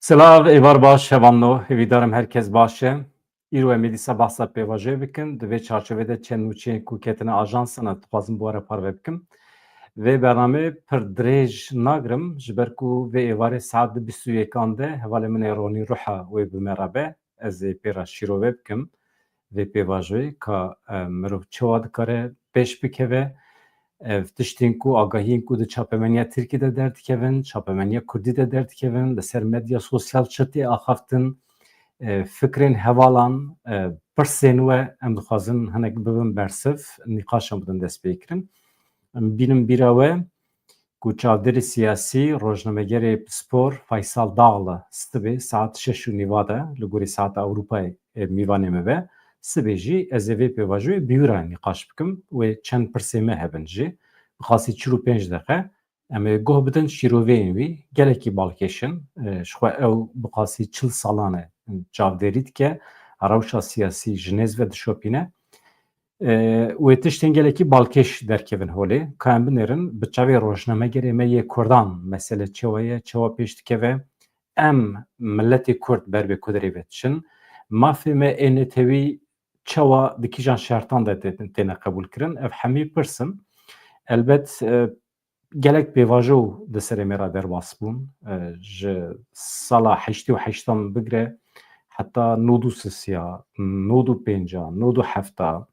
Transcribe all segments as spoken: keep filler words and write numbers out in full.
Silav, êvar baş, hevalno, hêvîdarim herkes baş e. Îro em ê dîsa behsa pêvajoyê bikin. Di vê çarçovê de çend nûçeyên ku ketine ajansan, ez dixwazim bi we re parve bikim. Vê bernameyê pir dirêj nagirim, ji ber ku vê êvarê saet di bîst û yekan de hevalê min ê Ronî Ruha wê bi me re be. Ez ê pê re şîrove bikim vê pêvajoyê ka, e, mirov çawa dikare pêş bikeve. Ev tiştên ku, agahiyên ku di çapemeniya Tirkî de derdikevin, çapemeniya Kurdî de derdikevin, li ser medya sosyal çi tê axaftin, e, fikrên hevalan, e, pirsên we em dixwazin hinek bibin bersiv, nîqaşan bidin destpêkirin. Em bînin bîra we ku çavdêrê siyasî, rojnamegerê pispor Faysal Dağlı sibê saet şeş û nîva de li gorî saeta Ewropayê, e, mîvanê me be. Sibê jî ez ê vê pêvajoyê bi wî re nîqaş bikim. Wê çend pirsê me hebin jî. Bi qasî çil û pênc deqe em ê guh bidin şîroveyên wî. Gelekî balkêş in. E, ji xwe ew bi qasî çil salan e çavdêrî dike. Rewşa siyasî ji nêz ve dişopîne. E, wê tiştên gelekî balkêş derkevin holê. Ka em binêrin, bi çavê rojnamegerê me yê Kurdan mesele çawa ye, çawa pêş dikeve? Em, miletê Kurd, ber bê ku derê ve diçin, mafê me ê netewî çawa di kîjan şertan de tê-, têne qebûlkirin? Ev hemî pirs in. Elbet, e, gelek pêvajo di serê me re derbas bûn. E, ji sala heştê û heştan bigire heta nod û sisiya, nod û pênca, nod û hefta,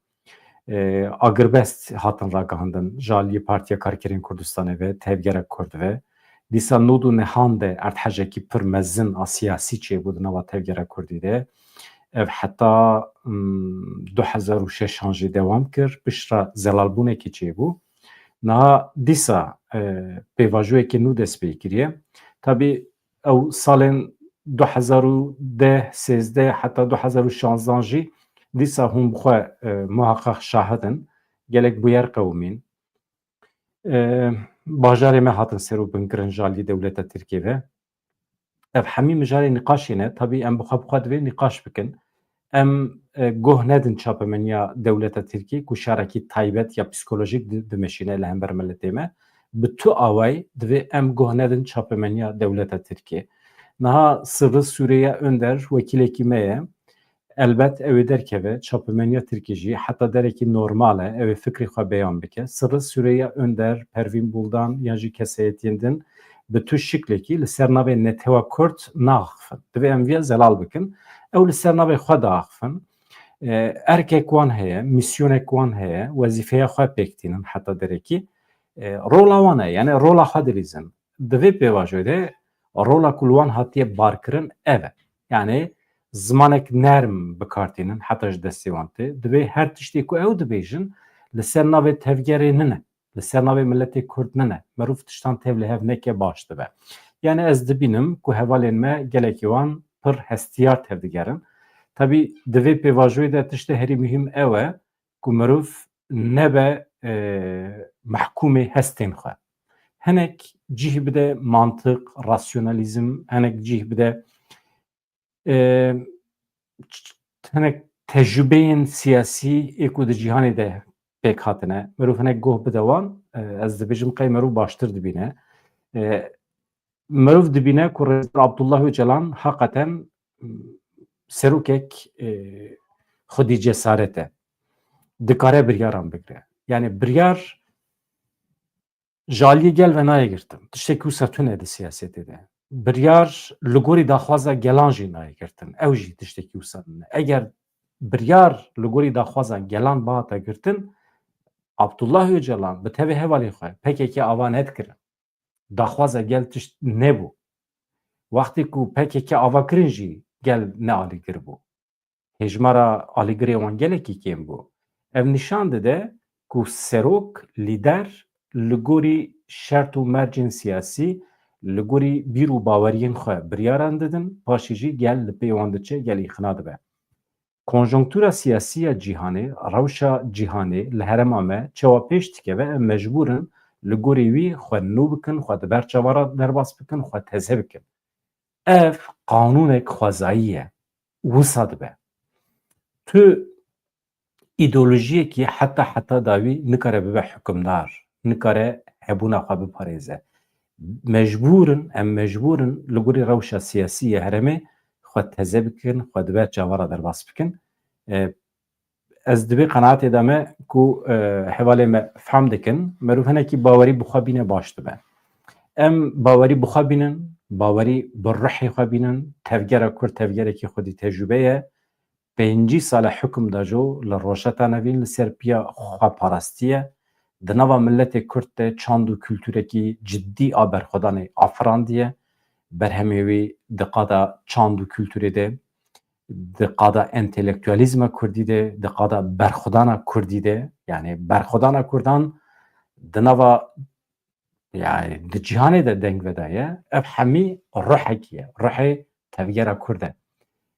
e, agirbest hatin ragihandin ji aliyê Partiya Karkerên Kurdistanê ve, Tevgera Kurd ve. Dîsa nod û nehan de erdhejekî pir mezin a siyasî çêbû di nava Tevgera Kurdî de. Ev heta, mm, du hezar û şeşan jî dewam kir, piştre zelalbûnekî çêbû. Niha dîsa, e, pêvajoyekê nû dest pê kiriye. Tabî ew salên du hezar û deh, sêzdeh heta du hezar û şanzdan jî dîsa hûn bi xwe, e, muheqeq şahid in. Gelek bûyer qewimîn. E, bajarê me hatin ser û binkirin ji aliyê dewleta Tirkiyê ve. Ev hemî mijarê nîqaşê ne. Tabî em bi xwe bi xwe divê nîqaş bikin. Em, e, goh nedin çapemeniya dewleta Tirkiyê ku şerekî taybet ya psîkolojîk di-, dimeşîne li hember miletê me. Bi tu awayî divê em goh nedin çapemeniya dewleta Tirkiyê. Niha Sırrı Süreyya Önder wekîlekî me ye. Elbet ew ê derkeve, çapemeniya Tirkî jî heta derekî normal e, ew ê fikrê xwe beyan bike. Sırrı Süreyya Önder, Pervîn Buldan yan jî kesayetiyên din bi tu şiklekî li ser navê netewa Kurd naaxifin. Divê em viya zelal bikin. Ew li ser navê xwe diaxifin. E, erkek wan heye, misyonek wan heye, wezîfeya xwe pêk tînin heta derekî. E, rola wan e, yani rola xwe dilîzin. Di vê pêvajoyê de rola ku li wan hatiye barkirin ev e. Yani zimanek nerm bi kar tînin heta ji destê wan tê. Divê her tiştê ku ew dibêjin li ser navê tevgerê nine, li ser navê miletê Kurd nine. Merûv tiştan tev li hev neke baş dibe. Yani ez dibînim ku hevalên me gelekî wan pir hestiyar tevdigerin. Tabî di vê pêvajoyê de tiştê herî muhîm ew e ku merûv nebe, e, mehkûmê hestên xwe. Hinek cih bide mantiq, rasyonalîzm, hinek cih bide, e, ç-, hinek tecrubeyên siyasî ê ku di cîhanê de pêk hatine. Mirov hinek goh bide wan, e, ez dibêjim qey mirov baştir dibîne. E, mirov dibîne ku Rêzdar Abdullah Ocalan heqeten, m, serokek, e, xwedî cesaret e. Dikare biryaran bigire. Yani biryar ji aliyê gel ve nayê girtin. Tiştekî wisa tune di siyasetê de. Biryar li gorî daxwaza gelan jî nayê girtin. Ew jî tiştekî wisa tune. Eger biryar li gorî daxwaza gelan bihata girtin, Abdullah Ocalan bi tevê hevalê xwe P K K ava nedikirin. Daxwaza gel tişt nebû. Wextê ku P K K ava kirin jî gel nealîgir bû. Hêjmara alîgirê wan gelekî kêm bû. Ev nîşan dide ku serok, lîder li gorî şert û mercên siyasî, li gorî bîr û baweriyên xwe biryaran didin, paşê jî gel li pê wan diçe, gel îqna dibe. Konjonktura siyasî ya cîhanê, rewşa cîhanê li herêma me çawa pêş dikeve, em mecbûr in li gorî wî xwe nû bikin, xwe di ber çava re derbas bikin, xwe teze bikin. Ev qanûnek xwezayî ye. Wisa dibe. Tu îdeolojiyekî heta heta dawî nikare bibe hukimdar, nikare hebûna xwe biparêze. Mecbûr in, em mecbûr in li gorî rewşa siyasî ya herêmê xwe teze bikin, xwe di ber çava re derbas bikin. E, ez di vê qenaetê de me ku, e, hevalê me fehm dikin, merov hinekî bawerî bi xwe bîne baş dibe. Em bawerî bi xwe bînin, bawerî bi ruhê xwe bînin, tevgera Kurd tevgerekî xwedî tecrûbe ye. Pêncî sal e hukm da jo li Rojheta Nevîn li ser piya xweparastî ye. Di nava miletê Kurd de çand û kulturekî cidî a berxwedanê afirandiye. Berhemê wî di qada çand û kulturê de, di qada entelektualîzma kurdî de, di qada berxwedana kurdî de, yani berxwedana kurdan di nava, yani di cîhanê de deng vedaye, ev hemî ruhekî ye, ruhê tevgera kurd e.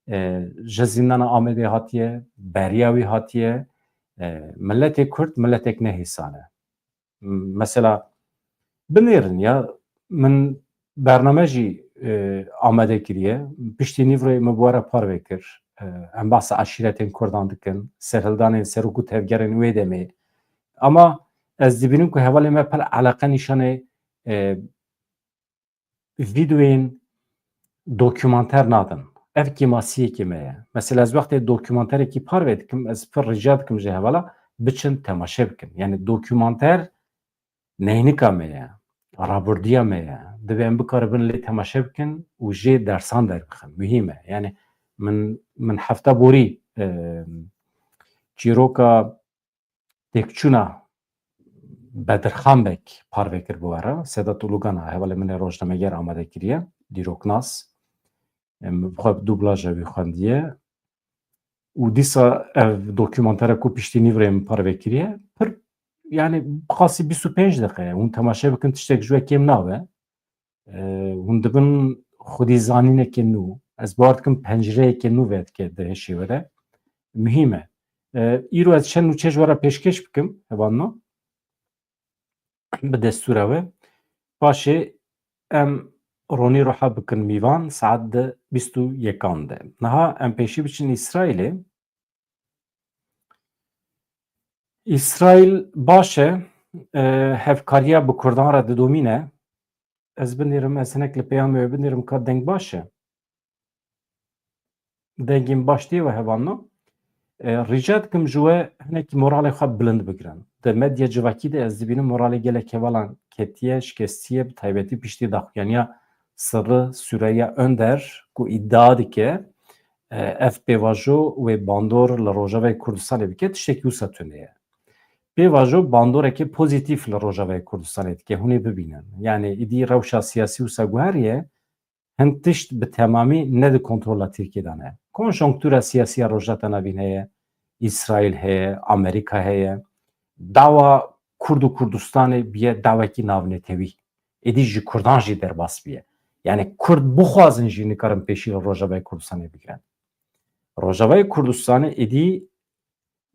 E, ji zîndana Amedê hatiye, beriya wî hatiye. E, miletê Kurd miletek nehêsan e. M-, mesela binêrin ya, min bername jî, e, amade kiriye. Piştî nîvroyê min bi we re parve kir. E, em behsa eşîretên Kurdan dikin, serhildanên serok û tevgerên wê demê. Ama ez dibînim ku hevalê me pir eleqe nîşanê, e, vîdeoyên dokûmanter nadin. Ev kêmasiyekê me ye. Mesela ez wextê dokûmanterekî parve dikim, ez pir rica dikim ji hevala biçin temaşe bikin. Yani dokûmanter neynika me ye, rabordiya me ye. Divê em bikaribin lê temaşe bikin û jê dersan derbixin. Muhîm e. Yani min, min hefta borî, e, çîroka têkçûna Bedirxan Beg parve kir bi we re. Sedat Ulugan a, hevalê min ê rojnameger amade kiriye, dîroknas. Em, bi xwe dublaja wî xwendiye. Û dîsa ev dokûmantere ku piştî nîvroyê min parve kiriye, pir, yani, bi qasî bîst û pênc deqe ye. Hûn temaşe bikin, tiştek ji we kêm nabe. E, hûn dibin xwedî zanîneke nû. Ez bawer dikim pencereyeke nû vedike di hişê we de. Muhîm e. E, îro ez çend nûçe ji we re pêşkêş bikim, hevalno. Bi destûra we. Paşê em ronî ruha bikin mîvan saet di bîst û yekan de. Niha em pêşî biçin Îsraîlê. Îsraîl baş e, e, hevkariya bi Kurdan re didomîne. Ez binêrim, ez hinek li peyamê we binêrim ka deng baş e. Dengên baş tê we hevalno. E, rica dikim ji we hinekî moralê xwe bilind bigirin. Di medya civakî de ez dibînim moralê gelek hevalan ketiye, şikestiye, bi taybetî piştî daxuyaniya Sirri Süreyya Önder ku îdia dike, e, ev pêvajo wê bandor li Rojavayê Kurdistanê bike, tiştekî wisa tune ye. Pêvajo bandorekê pozîtîf li Rojavayê Kurdistanê dike, hûn ê bibînin. Yani îdî rewşa siyasî wisa guheriye, hin tişt bi temamî ne di kontrola Tirkiyê de ne. Konjonktura siyasî ya Rojheta Navîn heye, Îsraîl heye, Amerîka heye. Dawa Kurd û Kurdistanê biye dawekî navnetewî. Êdî ji Kurdan jî derbas biye. Yani Kurd bixwazin jî nikarin pêşî li Rojavayê Kurdistanê bigirin. Rojavayê Kurdistanê êdî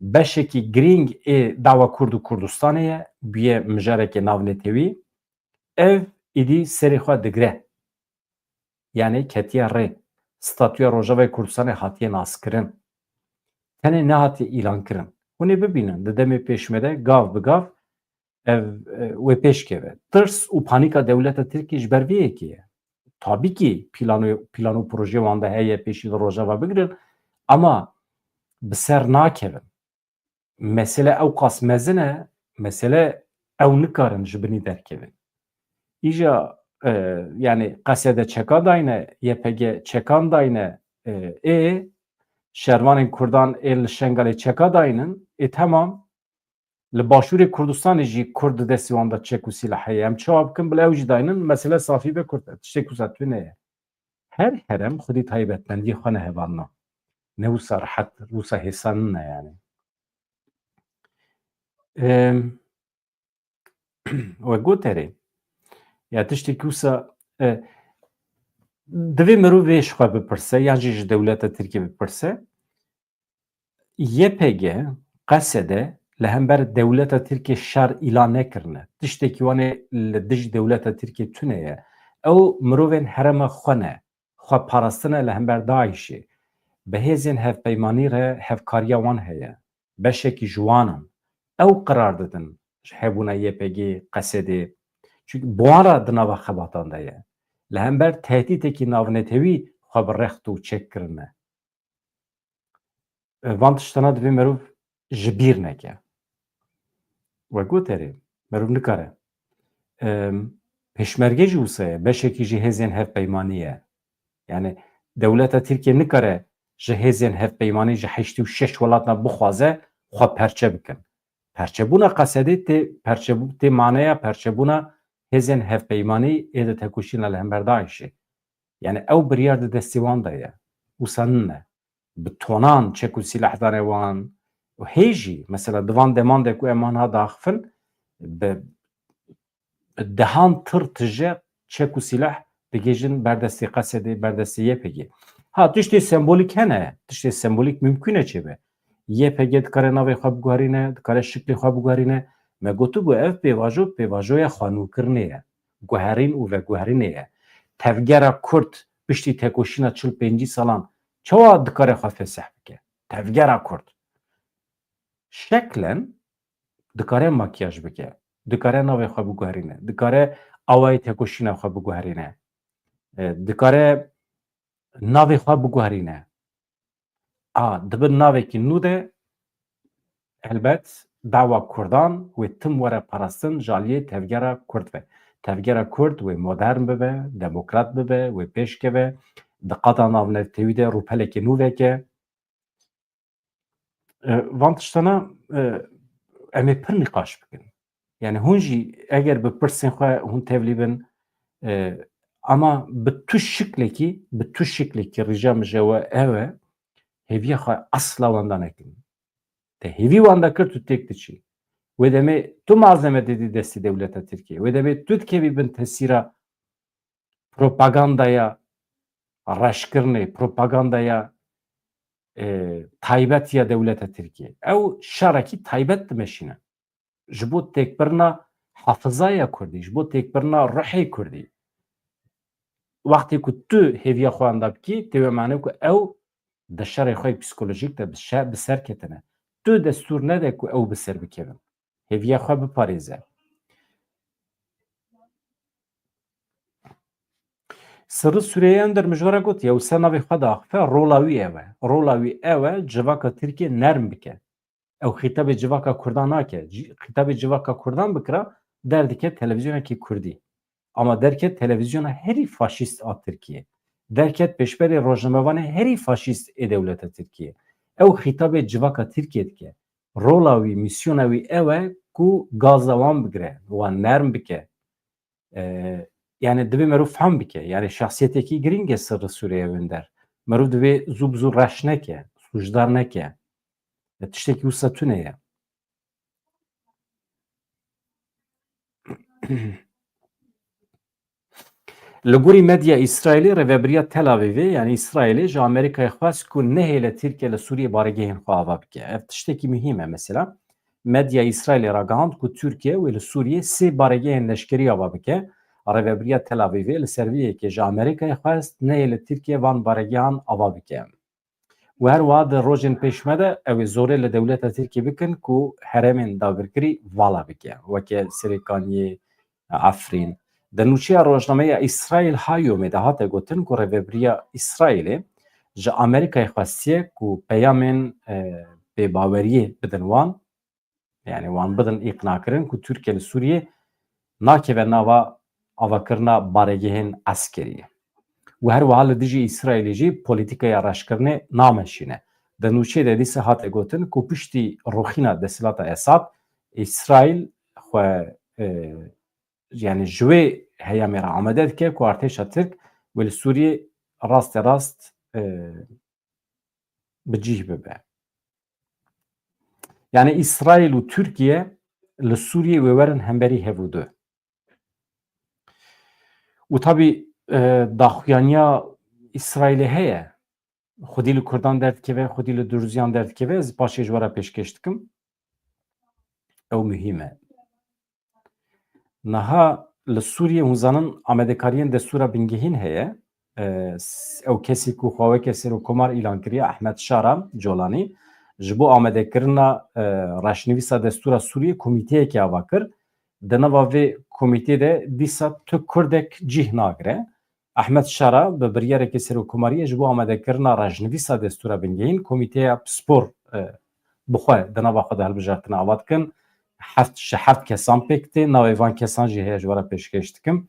beşekî girîng ê dawa Kurd û Kurdistanê ye, biye mijarekê navnetewî. Ev êdî serê xwe digire. Yani ketiye rê. Statûya Rojavayê Kurdistanê hatiye naskirin. Tenê nehatiye îlankirin. Hûn ê bibînin, di demê pêşme de gav bi gav ev, e, wê pêş keve. Tirs û panîka dewleta Tirkî ji ber vê yekê ye. Tabî kî plano, plano proje wan de heye, pêşî li Rojava bigirin, ama bi ser nakevin. Mesele ewqas mezin e, mesele ew nikarin ji binî derkevin. Îja, e, yani Qesede çeka dayne, Y P G çekan dayne, e, ê şervanên Kurdan ê li Şengalê çeka daynin, ê temam, li Başûrê Kurdistanê jî Kurd di destê wan de çek û sîlah heye. Em çawa bikin bila ew jî daynin, mesele safî be Kurd. Tiştek wisa tune ye. Her herem xwedî taybetmendiyê xwe ne hevalno. Ne wisa rehet, wisa hêsan nine yani. Em, we goterê. Ya tiştekî wisa, e, divê mirov vê ji xwe bipirse, yan jî ji dewleta Tirkiyê bipirse. Y P G, Qesede li hember dewleta Tirkiyê şer îlan nekirine. Tiştekî wan ê li dij dewleta Tirkiyê tune ye. Ew mirovên herêma xwe ne. Xwe parastine li hember DAIŞê. Bi hêzên hevpeymanî re hevkariya wan heye. Beşekî ji wan in. Ew qirar didin ji hebûna Y P G, Qesedê. Çunke bi wan re di nava xebatan de ye. Li hember tehdîtekî navnetewî xwe bi rext û çek kirine. E, van tiştana divê merov ji bîr neke. We got erê, merov nikare. Em, Pêşmerge jî wisa ye, beşekî jî hêzên hevpeymanî ye. Yani dewleta Tirkiye nikare ji hêzên hevpeymanî ji heştê û şeş welatna bixwaze xwe perçe bikin. Perçebûna Qesedê tê, perçebû-, tê maneya perçebûna hêzên hevpeymanî ê di tekoşîna li hember DAIŞê. Yani ew biryar di destê wan de ye. Wisa nine. Bi tonan çek û sîleh dane wan. Û hê jî, mesela, di van deman de ku em aniha diaxifin, bi dehan tir tije çek û sîleh digihîjin ber destê Qesedê, ber destê Y P G. Ha, tiştê sembolîk hene, tiştê sembolîk mimkûn e çêbe. Y P G dikare navê xwe biguherîne, dikare şiklê xwe biguherîne. Me gotibû ev pêvajo, pêvajoya xwenûkirinê ye. Guherîn û veguherînê ye. Tevgera Kurd piştî tekoşîna çil pêncî salan çawa dikare xwe fesih bike? Tevgera Kurd şeklen dikare makyaj bike, dikare navê xwe biguherîne, dikare awayê tekoşîna xwe biguherîne, e, dikare navê xwe biguherîne. A, di bin navekî nû de, helbet, dawa Kurdan wê tim were parastin ji aliyê tevgera Kurd ve. Tevgera Kurd wê modern bibe, demokrat bibe, wê pêş keve, di qada navnetewî de rûpelekê nû veke. E, van tiştana, e, em ê pir nîqaş bikin. Yani hûn jî eger bi pirsên xwe hûn tevlî bin, e, ama bi tu şiklekî, bi tu şiklekî rîca min ji we ew e, hêviya xwe asla wenda nekin. Te hêvî wenda kir, tu têk diçî. Wê demê tu malzeme didî destî dewleta Tirkiye. Wê demê tu dikevî bin tesîra propagandaya reşkirinê, propagandaya, e, taybet ya dewleta Tirkiye. Ew şerekî taybet dimeşîne. Ji bo têkbirina hafizaya Kurdî, ji bo têkbirina ruhê Kurdî. Wextê ku tu hêviya xwe wenda bikî, tê wê mane ku ew di şerê xwe psîkolojîk de bi şe-, bi ser ketine. Tu destûr nede ku ew bi ser bikevin. Hêviya xwe biparêze. Sirri Sûriyeyê Ender min ji we re got, ew se navê xwe diaxife, rola wî ew e. Rola wî ew e, civaka Tirkiye nerm bike. Ew xîtabê civaka Kurdan nake. Ci-, xîtabê civaka Kurdan bikira, derdike televîzyonekî Kurdî. Ama derket televîzyona herî faşîst a Tirkiyê. Derket pêşberê rojnamevanê herî faşîst ê dewleta Tirkiyê. Ew xîtabê civaka Tirkiyê dike. Rola wî, mîsyona wî ew e ku gaza wan bigire, wan nerm bike. E, yani divê merov fehm bike. Yani şexsiyetekî girîng e Sirri Sûriyeyê Ender. Merov divê zû bi zû reş neke, sûcdar neke. E, tiştekî wisa tune ye. Li gorî medya Îsraîlê, rêvebiriya Tel Avîvê, yanî Îsraîlê, ji Amerîkayê xwest ku nehêle Tirkiye li Sûriyê baregehên xwe ava bike. Ev tiştekî muhîm e mesela. Medya Îsraîlê ragihand ku Tirkiye wê li Sûriyê sê baregehên leşkerî ava bike. Rêvebiriya Tel Avîvê li ser vê yekê ji Amerîkayê xwest nehêle Tirkiye van baregehan ava bike. Û her wiha di rojên pêş me de ew ê zorê li dewleta Tirkiyê bikin ku herêmên dagirkirî vala bike, weke Serêkaniyê, Efrîn. Di nûçeya rojnameya Îsraîl Hayomê de hate gotin ku rêvebiriya Îsraîlê ji Amerîkayê xwestiye ku peyamên, e, bêbaweriyê bidin wan, yani wan bidin îqnakirin ku Tirkiye li Sûriyê nakeve nava avakirina baregehên eskerî. Û her wiha li dijî Îsraîlê jî polîtîkaya reşkirinê nameşîne. Di nûçeyê de dîsa hate gotin ku piştî rûxîna desthilata Esad, Îsraîl xwe, e, yani ji wê heyamê re amade dike ku artêşa Tirk wê li Sûriyê raste rast, e, bi cih bibe. Yani Îsraîl û Tirkiye li Sûriyê wê werin hemberî hev û du. Û tabî, e, daxuyaniya Îsraîlê heye. Xwedî li Kurdan derdikeve, xwedî li Durziyan derdikeve, ez paşê ji we re pêşkêş dikim. Ew muhîm e. Niha li Sûriyê hûn zanin amadekariyên destûra bingehîn heye. E, s-, ew kesî ku xwe weke serokkomar îlan kiriye, Ehmed Şara Colanî, ji bo amadekirina, e, reşnivîsa destûra Sûriyê komîteyekê ava kir. Di nava vê komîtê de dîsa tu kurdek cih nagire. Ehmed Şara bi biryareke serokkomariyê ji bo amadekirina rejnivîsa destûra bingehîn komîteya pispor, e, bi xwe di nava xwe de hilbijartine ava dikin. Heft, ji heft kesan pêk tê, navê van kesan jî heye, ji we re pêşkêş dikim.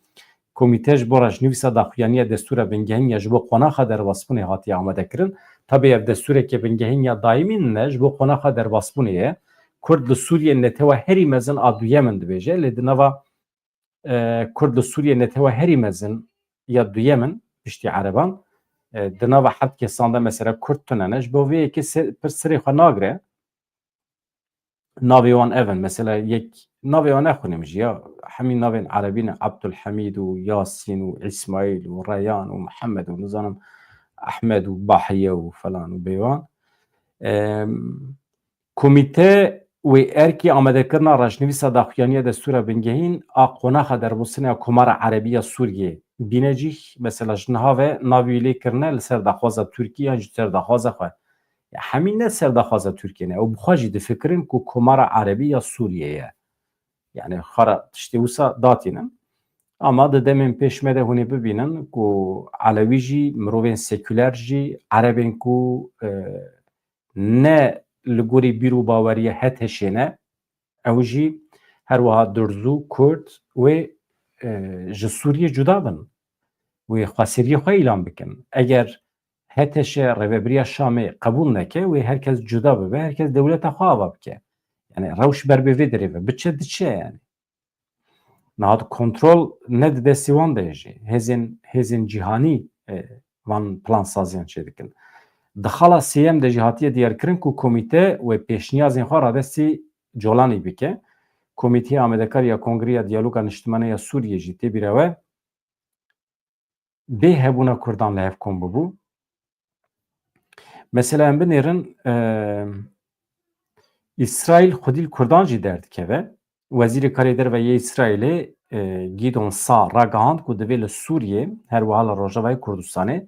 Komîte ji bo rejnivîsa daxuyaniya destûra bingehîn ya ji bo qonaxa derbasbûnê hatiye amadekirin. Tabî ev destûreke bingehîn ya daîmî nine, ji bo qonaxa derbasbûnê ye. Kurd li Sûriyê netewa herî mezin a duyem in dibêje, lê di nava, e, Kurd li Sûriyê netewa herî mezin ya duyem in piştî Ereban. E, di nava heft kesan de mesela Kurd tune ne. Ji bo vê yekê se-, pirs serê xwe nagire. Navê wan ev in. Mesela yek navê wan nexwînim jî ya. Hemî navên erebî ne. Abdulhamîd û Yasîn û Îsmaîl û Reyan û Mihemed û nizanim Ehmed û Bahiye û falan û bêwan. Em, Komîte wê erkî amadekirina rejnivîsa daxuyaniya destûra bingehîn a qonaxa derbasbûnê ya Komara Erebî ya Sûriyê bîne cih, mesela ji niha ve navê wî lê kirine li ser daxwaza Tirkî yan ji ser daxwaza xwe. Ya hemî ne ser daxwaza Tirkiyê ne. Ew bi xwe jî difikirin ku Komara Erebî ya Sûriyê ye. Yani xwe re tiştê wisa datînin. Ama di demên pêş me de hûn ê bibînin ku Elewî jî, mirovên sekûler jî, Erebên ku, e, ne li gorî bîr û baweriya H T Ş'ê ne, ew jî her wiha Durzû, Kurd wê, e, ji Sûriyê cuda bin. Wê xweseriyê xwe îlan bikin. Eger H T Ş rêvebiriya Şamê qebûl neke, wê her kes cuda bibe, her kes dewleta xwe ava bike. Yani rewş ber bi vê derê ve biçe, diçe yani. Niha kontrol ne di destê wan de ye jî. Hêzên, hêzên cîhanî, e, van plansaziyan çêdikin. Di xala sêyem de jî hatiye diyarkirin ku komîte wê pêşniyazên xwe radestî Colanî bike. Komîteya Amadekar ya Kongreya Diyaloga Niştimanî ya Sûriyê jî tê bîra we bê hebûna Kurdan li hev kom bibû. Mesela em binêrin, e, Îsraîl xwedî li Kurdan jî derdikeve. Wezîrê Karê Derve yê Îsraîlê, e, Gideon Saar ragihand ku divê li Sûriyê, her wiha li Rojavayê Kurdistanê,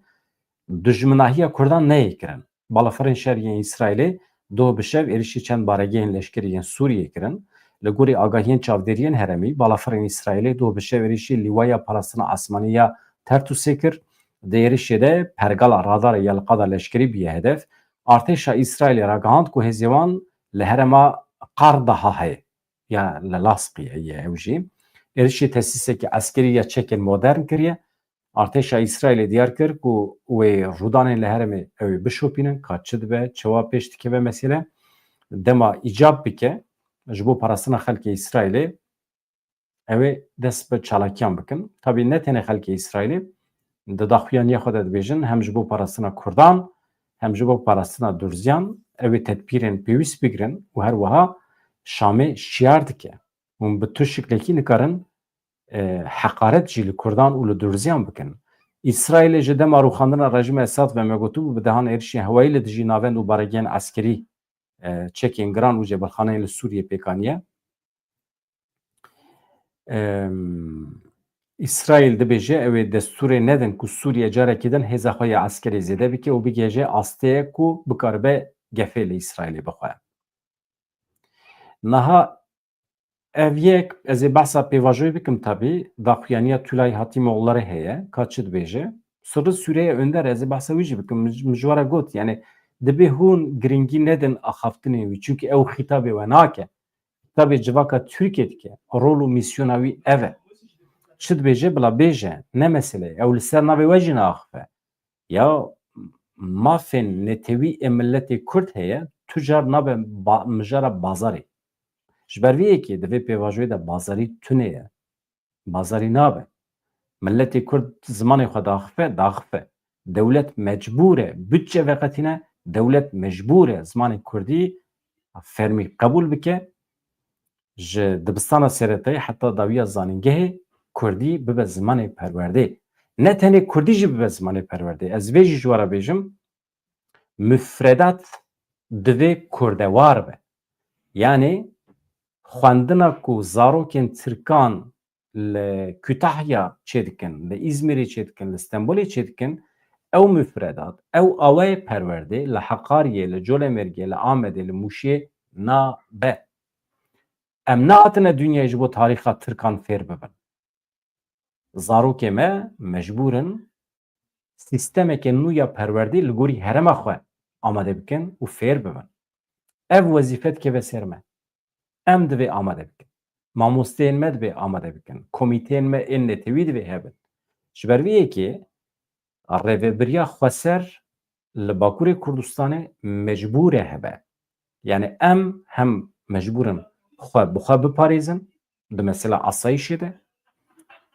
dijminahiya Kurdan neyê kirin. Balafirên şer yên Îsraîlê doh bi şev êrişî çend baregehên leşkerî yên Sûriyê kirin. Li gorî agahiyên çavdêriyên herêmî, balafirên Îsraîlê doh bi şev êrişî lîwaya parastina asmanî ya Tertûsê kir. Di êrişê de pergala radarê ya li qada leşkerî bûye hedef. Artêşa Îsraîlê ragihand ku hêzê wan li herêma Qardaha heye, ya li Laspiyê ye ew jî. Êrişê tesîsekî eskerî ya çekên modern kiriye. Artêşa Îsraîlê diyar kir ku wê rûdanên li herêmê ew ê bişopînin, ka çi dibe, çawa pêş dikeve mesele. Dema îcab bike, ji bo parastina xelkê Îsraîlê ew ê dest bi çalakiyan bikin. Tabî ne tenê xelkê Îsraîlê, di daxuyaniya xwe de dibêjin, hem ji bo parastina Kurdan, hem ji bo parastina Durziyan, ew ê tedbîrên pêwîst bigirin û her wiha Şamê şiyar dike. Hûn bi tu şiklekî nikarin, e, heqaret jî li Kurdan û li Durziyan bikin. Îsraîlê ji dema rûxandina rejîma Esad ve me gotibû, bi dehan êrişên hewayî li dijî navend û baregehên eskerî, e, çekên giran û cebilxaneyên li Sûriyê pêk aniye. Em, Îsraîl dibêje, ew ê destûrê nedin ku Sûriye carekî din hêza xwe ya eskerê zêde bike û bigihêje asteyek ku bikaribe gefê li Îsraîlê bixwe. Niha ev yek, ez ê behsa pêvajoyê bikim tabî, daxuyaniya Tülay Hatimoğulları heye, ka çi dibêje. Sirri Sûriye Önder, ez ê behsa wî jî bikim. Min, min ji we re got, yani, dibê hûn giringî nedin axaftinê wî, çimkî ew xîtabê we nake. Xîtabê civaka Tirkiyê dike. Rol û mîsyona wî ev e. Çi dibêje, bila bêje, ne mesele ye. Ew li ser navê we jî naaxife. Ya mafên netewî ê miletê Kurd heye, tu car nabe ba-, mijara bazarê. Ji ber vê yekê di vê pêvajoyê de bazarî tune ye. Bazarî nabe. Miletê Kurd zimanê xwe daxife, daxife. Dewlet mecbûr e, budçe veqetîne, dewlet mecbûr e zimanê Kurdî fermî qebûl bike. Ji dibistana seretayî heta dawiya zanîngehê Kurdî bibe zimanê perwerdê. Ne tenê Kurdî jî bibe zimanê perwerdê. Ez vê jî ji we re bêjim, mufredat divê kurdewar be. Yanî xwendina ku zarokên Tirkan li Kütahya çêdikin, li Îzmîrê çêdikin, li Stenbolê çêdikin, ew mufredat, ew awayê perwerdê li Heqariyê, li Colemêrgê, li Amedê, li Mûşê nabe. Em nehatine dinyayê ji bo tarîxa Tirkan fêr bibin. Zarokê me mecbûr in sîstemeke nû ya perwerdê li gorî herêma xwe amade bikin û fêr bibin. Ev wezîfe dikeve ser me. Em divê amade bikin. Mamosteyên me divê amade bikin. Komîteyên me ên netewî divê hebin. Ji ber vê yekê rêvebiriya xweser li Bakurê Kurdistanê mecbûr e hebe. Yani em hem mecbûr in xwe bi xwe biparêzin, di mesela asayîşê de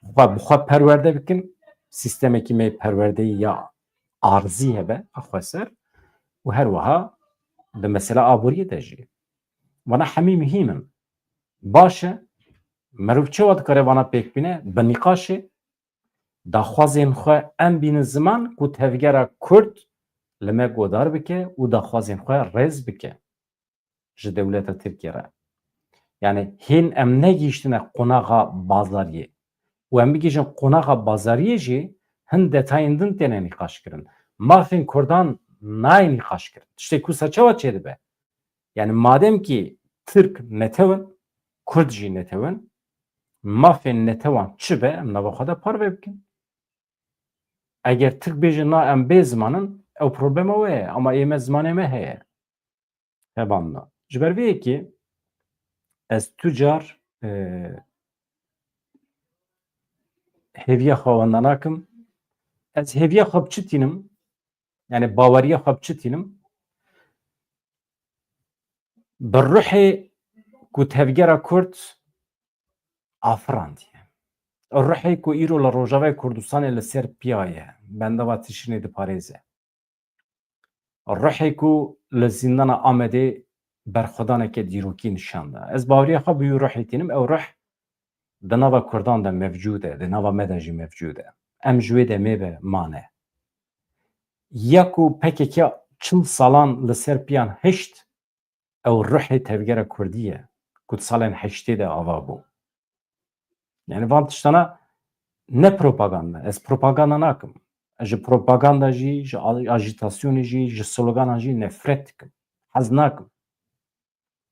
xwe bi xwe perwerde bikin, sîstemekî me perwerdeyî ya arzî hebe a xweser û her wiha di mesela aboriyê de jî. Vana hemî muhîm in. Baş e, meriv çawa dikare vana pêk bîne? Bi nîqaşê, daxwazên xwe em bînin ziman ku tevgera Kurd li me godar bike û daxwazên xwe rêz bike ji dewleta Tirkiye re. Yani hîn em negihîştine qonaxa bazariyê. Û em bigihîjin qonaxa bazariyê jî hin detayên din têne nîqaş kirin. Mafên Kurdan nayê nîqaş kirin. Tiştê ku sa çawa çêdibe? Yani madem ki Tirk netew in, Kurd jî netew in, mafên netewan çi be em nava xwe de parve bikin. Eger Tirk bêje na em bê ziman in, ew problema we ye, ama ê me zimanê me heye. Hebanna. Ji ber vê yekê ez tu car, e, hêviya xwe wenda nakim. Ez hêviya xwe bi çi tînim? Yani baweriya xwe bi çi tînim? Bi ruhê ku tevgera Kurd afirandiye. Ruhê ku îro li Rojavayê Kurdistanê li ser piya ye, bendava tişrînê diparêze. Ruhê ku li zîndana Amedê berxwedaneke dîrokî nîşan da. Ez baweriya xwe bi wî ruhê tînim, ew ruh di nava Kurdan de mevcûd e, di nava me de jî mevcûd e. Em ji wê demê ve mane. Ya ku P K K çil salan li ser piyan hişt, ew ruhê tevgera Kurdî ye ku di salên heştê de ava bû. Yani van tiştana ne propaganda, ez propaganda nakim. Ez ji propaganda jî, ji a-, ajîtasyonê jî, ji sloganan jî nefret dikim. Hez nakim.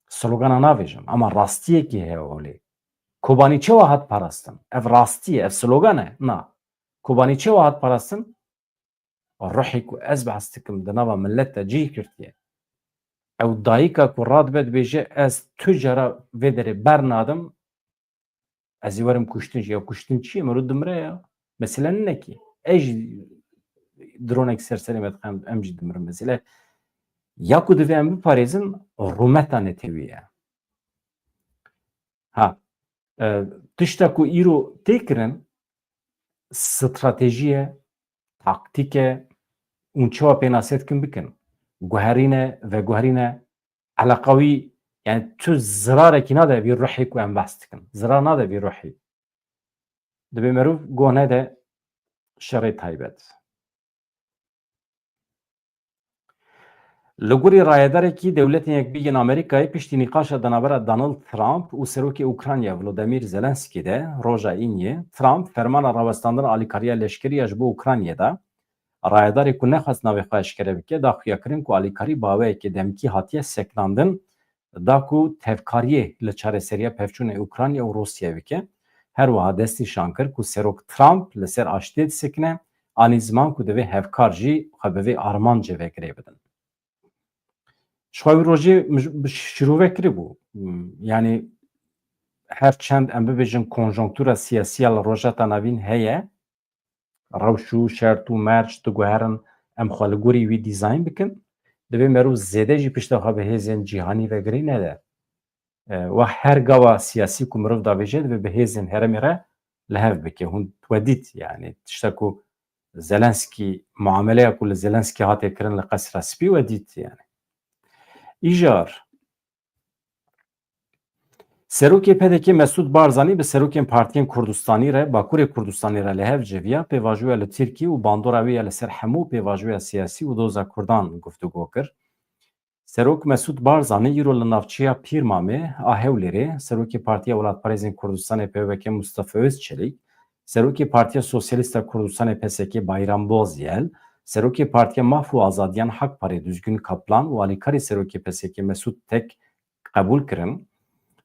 Slogana navêjim, ama rastiyekî heye holê. Kobanî çawa hat parastin? Ev rastî ye, ev slogan e? Na. Kobanî çawa hat parastin? Ruhê ku ez behs dikim di nava millet de cih girtiye. Ew dayika ku radibe dibêje, ez tu cara vê derê bernadim, ez ê werim kuştin jî. Ya kuştin çi ye? Meriv dimire ya. Mesele nine ki. Ez jî dronek ser serê me dixem, em jî dimirin. Mesele ya ku divê em biparêzin, rûmeta netewî ye. Ha, e, tişta ku îro tê kirin, stratejî ye, taktîk e, hûn çawa pênase dikin bikin. Guherîne, veguherîne, eleqa wî, yani tu zirarekî nade vî ruhê ku em behs dikin. Zirar nade vî ruhê. Divê meriv guh nede şerê taybet. Li gorî rayedarekî Dewletên Yekbûyî yên Amerîkayê piştî nîqaşa di navbera Donald Trump û Serokê Ukrayna Volodymyr Zelensky de roja îniyê, Trump fermana rawestandina alîkariya leşkerî ya ji bo Ukraynayê da. Rayedarê ku nexwest navê xwe eşkere bike, da xuyakirin ku alîkarî bi awayekî demkî hatiye sekinandin, da ku tevkariyê li çareseriya pevçûnê Ukrayna û Rûsya bike. Her wiha destnîşan kir ku Serok Trump li ser aştiyê disekine, anî ziman ku divê hevkar jî xwe bi vê armancê ve girê bidin. Ji xwe wî rojê mij-, bi şîrove kiribû. Hmm, yanî her çend em bibêjin konjonktura siyasî ya li Rojhilata Navîn heye, rewş û şert û merc diguherin em xwe li gorî wî dîzayn bikin, divê meriv zêde jî pişta xwe bi hêzên cîhanî ve girê nede. E, we her gava siyasî ku meriv davêje divê bi hêzên herêmê re li hev bike. Hûn we dît, yani tişta ku Zelenskî, muameleya ku li Zelenskî hate kirin li Qesra Spî we dît yani. Îjar, Serokê P D K Mesûd Barzanî bi serokên partiyên Kurdistanî re, Bakurê Kurdistanî re li hev civiya, pêvajoya li Tirkî û bandora wê ya li ser hemû pêvajoya siyasî û doza Kurdan guftûgo kir. Serok Mesûd Barzanî îro li navçeya Pîrmamê a Hewlêrê, Serokê Partiya Welatparêzên Kurdistanê P W K Mustafa Özçelîk, Serokê Partiya Sosyalîst a Kurdistanê P S K Bayram Bozyel, Serokê Partiya Maf û Azadiyan Hak Parê Düzgün Kaplan û alîkarê Serokê P S K Mesûd Tek qebûl kirin.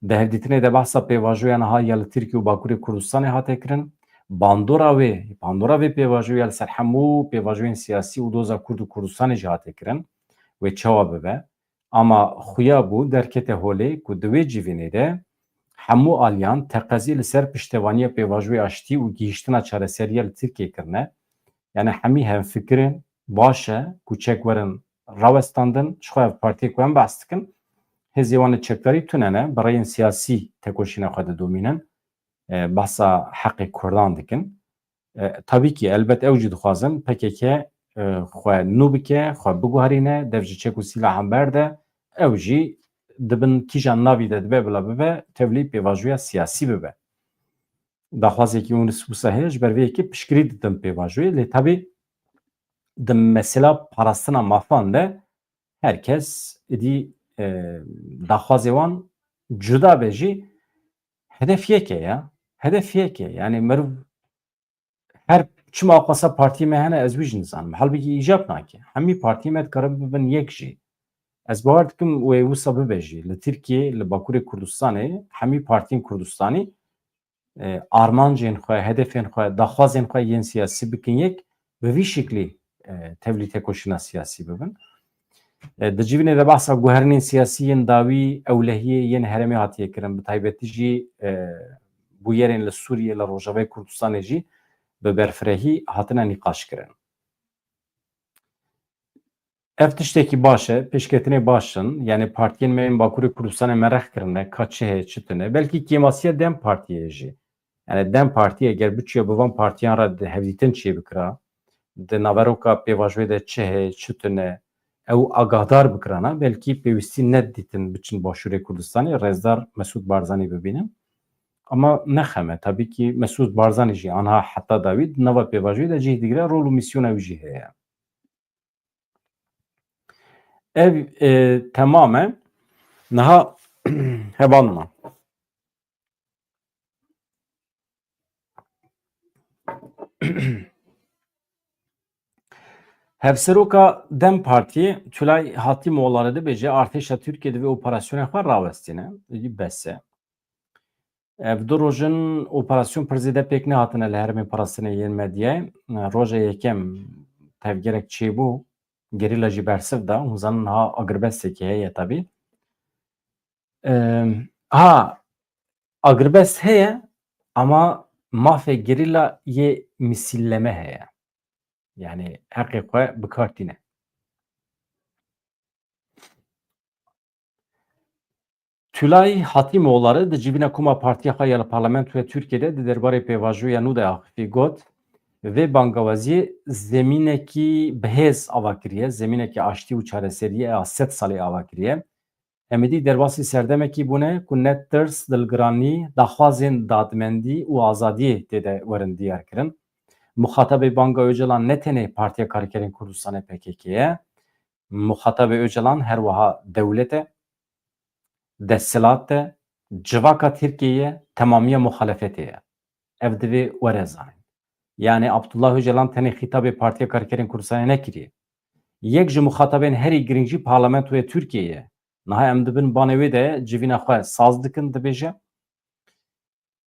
Di hevdîtinê de behsa pêvajoya niha ya li Tirkiye û Bakurê Kurdistanê hate kirin. Bandora wê, bandora vê pêvajoya li ser hemû pêvajoyên siyasî û doza Kurd û Kurdistanê jî hate kirin. Wê çawa bibe? Ama xuya bû derkete holê ku di wê civînê de hemû aliyan teqezî li ser piştevaniya pêvajoyê aştî û gihîştina çareseriya li Tirkiye kirine. Yani hemî hemfikir in, baş e ku çek werin rawestandin, ji xwe ev partiyê ku em behs dikin, hêzê wan li çekdarî tune ne, bi rêyên siyasî tekoşîna xwe didomînin, e, behsa heqê Kurdan dikin. E, tabii ki elbet ew jî dixwazin P K K, e, xwe nû bike, xwe biguherîne, dev ji çek û sîlahan berde, ew jî di bin kîjan navî de dibe bila bibe, tevlî pêvajoya siyasî bibe. Daxwazekî Yûnis Musa heye, ji ber vê yekê piştgirî didin pêvajoyê, lê tabî di mesela parastina mafan de her kes êdî, e, daxwazê wan cuda be jî hedef yek e ya. Hedef yek e. Yani meriv her çima xwesa partiyê me hene ez wî jî nizanim. Halbûkî îcab nake. Hemî partiyê me dikarin bibin yek jî. Ez bawer dikim wê wisa bibe jî. Li Tirkiye, li Bakurê Kurdistanê hemî partiyên Kurdistanî e, armancên xwe, hedefên xwe, daxwazên xwe yên siyasî bikin yek, bi vî şiklî, e, tevlî tekoşîna siyasî bibin. E, di civînê de behsa guherinên siyasî yên dawî, ewlehiyê yên herêmê hatiye kirin, bi taybetî jî, e, bûyerên li Sûriyê, li Rojavayê Kurdistanê jî bi berfirehî hatine nîqaşkirin. Ev tiştekî baş e, pêşketinê baş in. Yani partiyên me yên Bakurê Kurdistanê merex kirine, ka çi heye, çi tune. Belkî kêmasiya DEM Partiyê ye jî. Yani DEM Partiyê eger biçûye bi van partiyan re di hevdîtin çêbikira, di naveroka pêvajoyê de çi heye, çi tune, ew agahdar bikirana, belkî pêwîstî nedidîtin biçin Başûrê Kurdistanê, rêzdar Mesûd Barzanî bibînin. Ama ne xem e, tabii ki Mesûd Barzanî jî anha heta dawî di nava pêvajoyê de cih digire, rol û mîsyona wî jî heye. Ev, e, temam e. Niha hevalna. Hevseroka DEM Partiyê Tülay Hatimoğulları dibêje, artêşa Tirkiye divê operasyonên xwe rawestîne. Bes e. Ev du roj in operasyon pir zêde pêk nehatine li herêmên parastinê yên medyayê. Roja yekem tevgerek çêbû, gerîla jî bersiv da. Hûn zanin niha agirbestekî heye tabî. Em, ha, agirbest heye, ama mafê gerîla yê misilleme heye. Yani heqê xwe bi kar tîne. Tülay Hatimoğulları di civîna koma partiya xwe ya li Parlamentoya Tirkiyê de di derbarê pêvajoya nû de axifî got, vê bangawaziyê zemînekî bihêz ava kiriye, zemînekî aştî û çareseriyê ya sed salî ava kiriye. Em êdî derbasî serdemekî bûne ku ne tirs, dilgiranî, daxwazên dadmendî û azadiyê tê de werin diyar kirin. Muxatabê banga Ocalan ne tenê Partiya Karkerên Kurdistanê P K K ye. Muxatabê Ocalan her wiha dewlet e, desthilat e, civaka Tirkiyê ye, temamiya muxalefetê ye. Ev divê were zanîn. Yani Abdullah Ocalan tenê xîtabê Partiya Karkerên Kurdistanê nekiriye. Yek ji muxatabên herî girîng jî parlamentoya Tirkiyê ye. Niha em di bin banê wê de civîna xwe saz dikin, dibêje.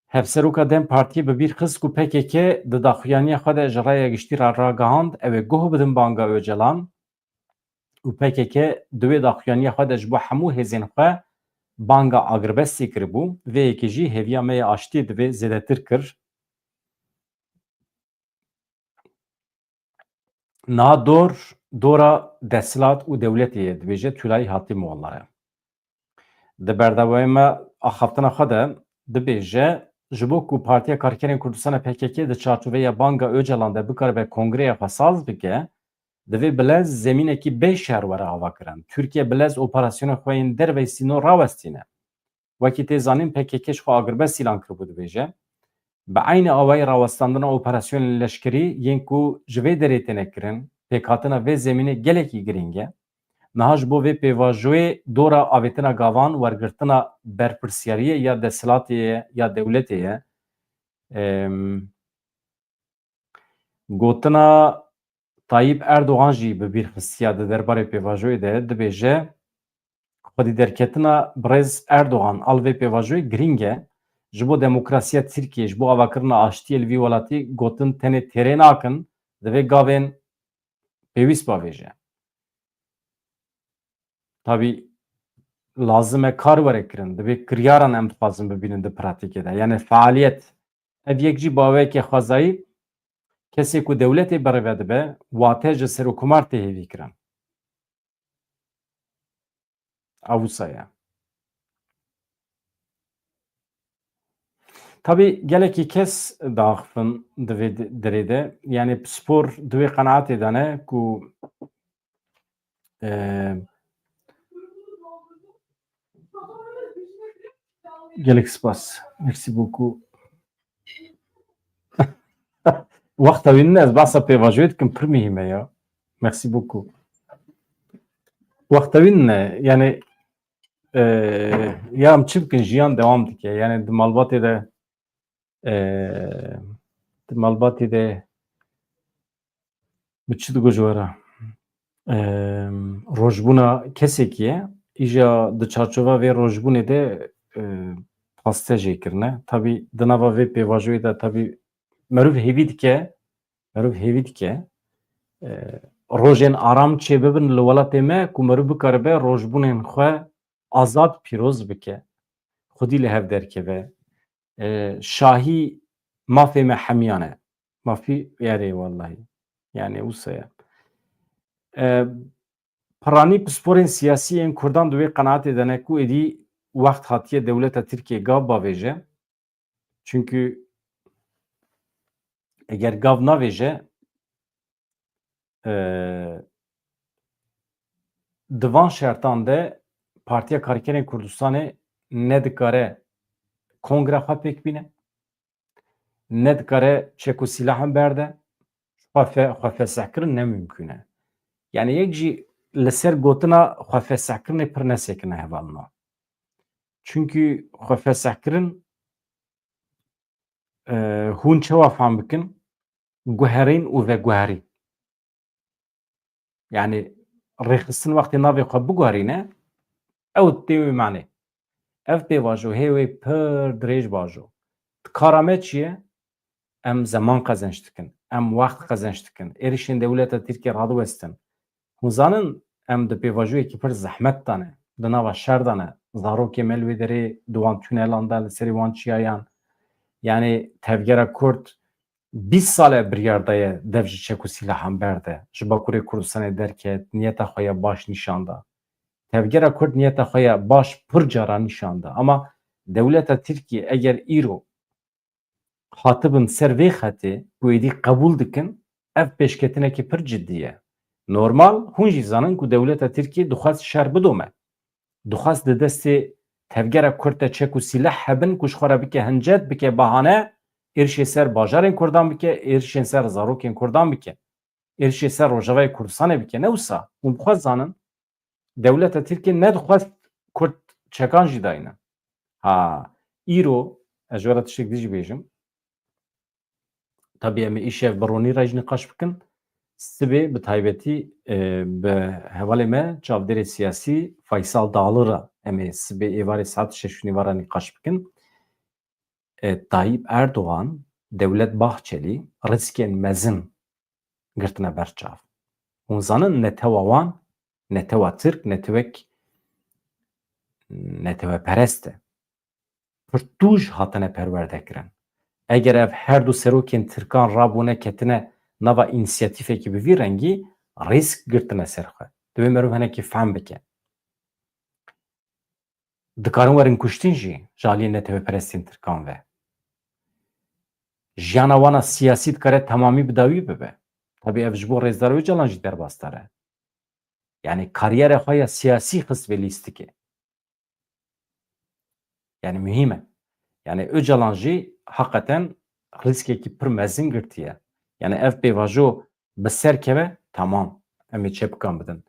Hevseroka DEM Partiyê bi bîr xist ku P K K di daxuyaniya xwe de ji raya giştî re ragihand, ew ê guh bidin banga Ocalan û P K K di wê daxuyaniya xwe de ji bo hemû hêzên xwe banga agirbestê kiribû. Vê yekê jî hêviya me ya aştiyê divê zêdetir kir. Niha dor, dora desthilat û dewletê ye, dibêje Tülay Hatimoğulları. Di berdewamê axaftina xwe de dibêje, ji bo ku Partiya Karkerên Kurdistanê P K K di çarçoveya banga Ocalan de bikaribe kongreya xwe saz bike, divê bi lez zemînekî bê şer were avakirin. Tirkiye bi lez operasyonên xwe yên derveyî sînor rawestîne. Wekî tê zanîn, P K K ji xwe agirbest îlan kiribû, dibêje, bi eynî awayî rawestandina operasyonên leşkerî yên ku ji vê derê têne kirin, pêkhatina vê zemînê gelekî girîng e. Niha ji bo vê pêvajoyê dora avêtina gavan, wergirtina berpirsiyariyê ya desthilatê ye, ya dewletê ye. Em, gotina Tayyip Erdogan jî bi bîr xistiya di derbarê pêvajoyê de, dibêje, Xwedî derketina birêz Erdogan a li vê pêvajoyê girîng e. Ji bo demokrasiya Tirkiyê, ji bo avakirina aştiyê li vî welatî gotin tenê têrê nakin, divê gavên pêwîst bavêje. Tabî lazim e kar were kirin. Divê kiryaran em dixwazin bibînin di pratîkê de. Yani faaliyet. Ev yek jî baweyeke xwezayî kesê ku dewletê berêve dibe, wate ji serokkomar tê hêvî kirin. Ew wisa ye. Tabî gelekî kes diaxifin di vê di-, derê de. Yani pispor di wê qenaatê de ne ku, e, gelek spas. Merci beaucoup. Wexta wî ne, ez behsa pêvajoyê dikim, pir muhîm e ya. Merci beaucoup. Wexta wî ne, yani, e, ya em çi bikin, jiyan dewam dike. Yani di malbatê de, e, di malbatê de bi çi digo ji we re? E, rojbûna kesekî ye. Îja di çarçova vê rojbûnê de, e, paste jê kirine. Tabî di nava vê pêvajoyê de tabî meriv hêvî dike, meriv hêvî dike, e, rojên aram çê bibin li welatê me ku meriv bikaribe rojbûnên xwe azad pîroz bike, xwedî li hev derkeve. E, şahî mafê me hemiyane. Mafî erê wellahî. Yani wisa ye. E, piranî pisporên siyasî yên Kurdan di wê qenaatê de ne ku êdî wext hatiye dewleta Tirkiyê gav bavêje. Çunkî eger gav navêje, e, di van şertan de Partiya Karkerên Kurdistanê ne dikare kongre xwe pêk bîne, ne dikare çek û sîlahan berde, xwe fe-, xwe fesehkirin ne mimkûn e. Yani yek jî li ser gotina xwe fesehkirinê pir nesêkine hevalino. Çunkî xwe fesehkirin, e, hûn çawa fam bikin? Guherîn û veguherîn. Yani rêxistin wextê navê xwe biguherîne, ew tê wê manê. Ev pêvajo hê wê pir dirêj bajo. Kara me çi ye? Em zeman qezenc dikin. Em wext qezenc dikin. Êrişên dewleta Tirkiyê radiwestin. Hûn zanin em di pêvajoyekî pir zehmet de ne. Di nava şer de ne. Zarokê me li wê derê di wan tunelan de, li serê wan çiyayan. Yani tevgera Kurd bîst sal e biryar daye dev ji çek û sîlahan berde. Ji Bakurê Kurdistanê derket, niyeta xwe ya baş nîşan da. Tevgera Kurd niyeta xwe ya baş pir cara nîşan da. Ama dewleta Tirkiyê eger îro hatibin ser vê xetê ku êdî qebûl dikin, ev pêşketinekî pir cidî ye. Normal, hûn jî zanin ku dewleta Tirkiyê dixwest şer bidome. Dixwest di destê tevgera Kurd de çek û sîleh hebin ku ji xwe re bike hincet, bike bahane, êrişê ser bajarên Kurdan bike, êrişên ser zarokên Kurdan bike, êrişê ser Rojavayê Kurdistanê bike. Ne wisa, hûn bi xwe zanin, dewleta Tirkiyê nedixwest Kurd çekan jî dayne. Ha, îro, ez ji we re tiştek dî jî bêjim. Tabî em ê îşev bi ronî re jî nîqaş bikin. Sibê bi taybetî, e, bi hevalê me çavdêrê siyasî Faysal Dağlı re em ê sibê êvarê saet şeş û nîva re nîqaş bikin. E, Tayyip Erdogan, Devlet Bahçeli riskên mezin girtine ber çav. Hûn zanin netewa wan, netewa Tirk, netewek, neteweperest e. Pirtûj hatine perwerde kirin. Eger ev her du serokên Tirkan rabûne ketine nava însiyatîfekî bi vî rengî, rîsk girtine ser xwe. Divê merov hinekî fehm bike. Dikarin werin kuştin jî ji aliyê neteweperestên Tirkan ve. Jiyana wana siyasî dikare temamî bi dawî bibe. Tabî ev ji bo Rêzdar Ocalan jî derbasdar e. Yani kariyera xwe ya siyasî xist vê lîstikê. Yani muhîm e. Yani Ocalan jî heqeten rîskekî pir mezin girtiye. Yani ev pêvajo bi ser keve, tamam, em ê çepikan bidin.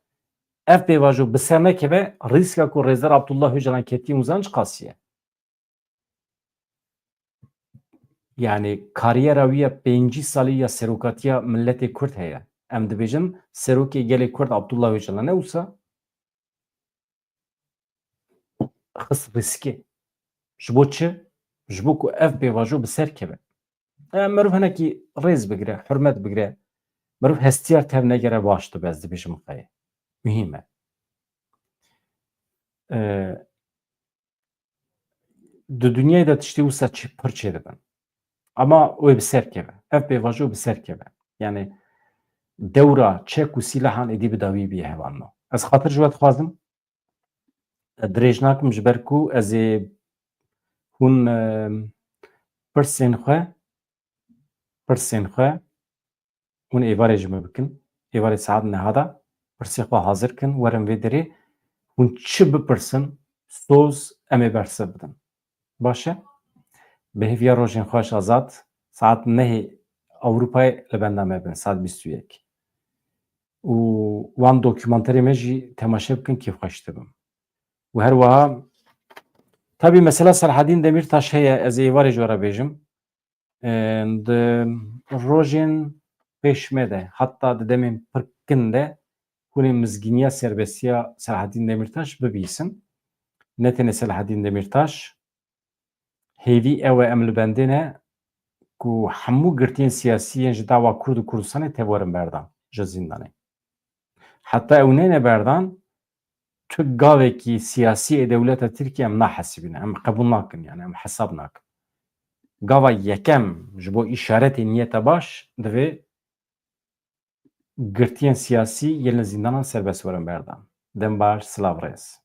Ev pêvajo bi ser nekeve, rîska ku Rêzdar Abdullah Ocalan ketiye, hûn zanin çiqasî ye? Yani kariyera wî ya pêncî salî ya serokatiya miletê Kurd heye. Em dibêjin serokê gelê Kurd Abdullah Ocalan e wisa. xist rîskê. Ji bo çi? Ji bo ku ev pêvajo bi ser keve. E, mirov hinekî rêz bigire, hurmet bigire. Mirov hestiyar tev negere baş dibe, ez dibêjim xeyê. Muhîm e. E, di dinyayê de tiştê wisa çi pir çêdibin. Ama wê bi ser keve. Ev pêvajo bi ser keve. Yani dewra çek û sîlahan êdî bi dawî bîye hevalno. Ez xatir ji we dixwazim. Dirêj nakim ji ber ku ez ê hûn, e, pirsên xwe, pirsên xwe hûn êvarê ji min bikin. Êvarê saet neha de pirsê xwe hazir kin, werin vê derê, hûn çi bipirsin, soz em ê bersiv bidin. Baş e? Bi hêviya rojên xweş azad, saet nehê Ewropayê li benda me bin, saet bîst û yek. Û wan dokumenterê me jî temaşe bikin, kêfxweş dibim. Û her wiha, tabî mesela Selahedîn Demîrtaş heye, ez ê êvarê ji we re bêjim. E, di rojên pêş me de, heta di demên pir kin de hûn ê mizgîniya serbestiya Selahedîn Demîrtaş bibîsin. Ne tenê Selahedîn Demîrtaş, hêvî ew e, em li bendê ne ku hemû girtiyên siyasî yên ji dawa Kurd û Kurdistanê tevwerin berdan ji zîndanê. Heta ew neyne berdan, tu gavekî siyasî ê dewleta Tirkiye em nahesibîne, em qebûl nakin, yani em hesab nakin. Gava yekem ji bo îşaretê niyeta baş divê girtiyên siyasî yên li zîndanan serbest werin berdan. Dem baş, silav rêz.